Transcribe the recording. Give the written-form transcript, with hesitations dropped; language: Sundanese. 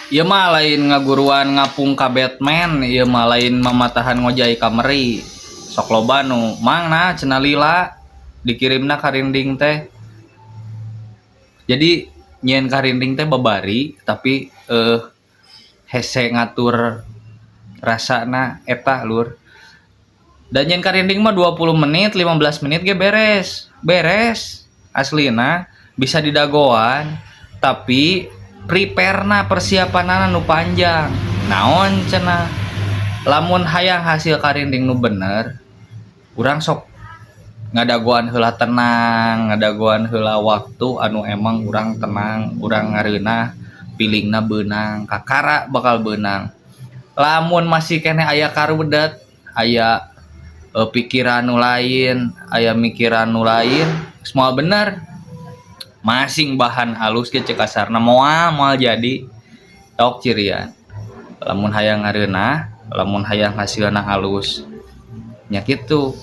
Ieu mah lain ngaguruan ngapung ka Batman, ieu mah lain mamatahan ngojay ka meri. Sok loba nu mang nah cenah lila dikirimna karinding teh. Jadi nyieun karinding teh babari, tapi hese ngatur rasana eta, lur. Dan nyieun karinding mah 20 menit, 15 menit ge beres. Beres. Aslina bisa didagoan, tapi prepare-na, persiapanana nu panjang. Naon cenah? Lamun hayang hasil karinding nu bener, urang sok ngadagoan heula tenang, ngadagoan heula waktu anu emang urang tenang, urang ngareunah, pilingna beunang, kakara bakal beunang. Lamun masih keneh aya karudet, aya pikiran nu lain, aya mikiran nu lain, semua bener. Masing bahan alus ge cek kasarna moal moal jadi. Tok cirian. Lamun hayang ngareunah, lamun hayang hasilna alus, nya kitu.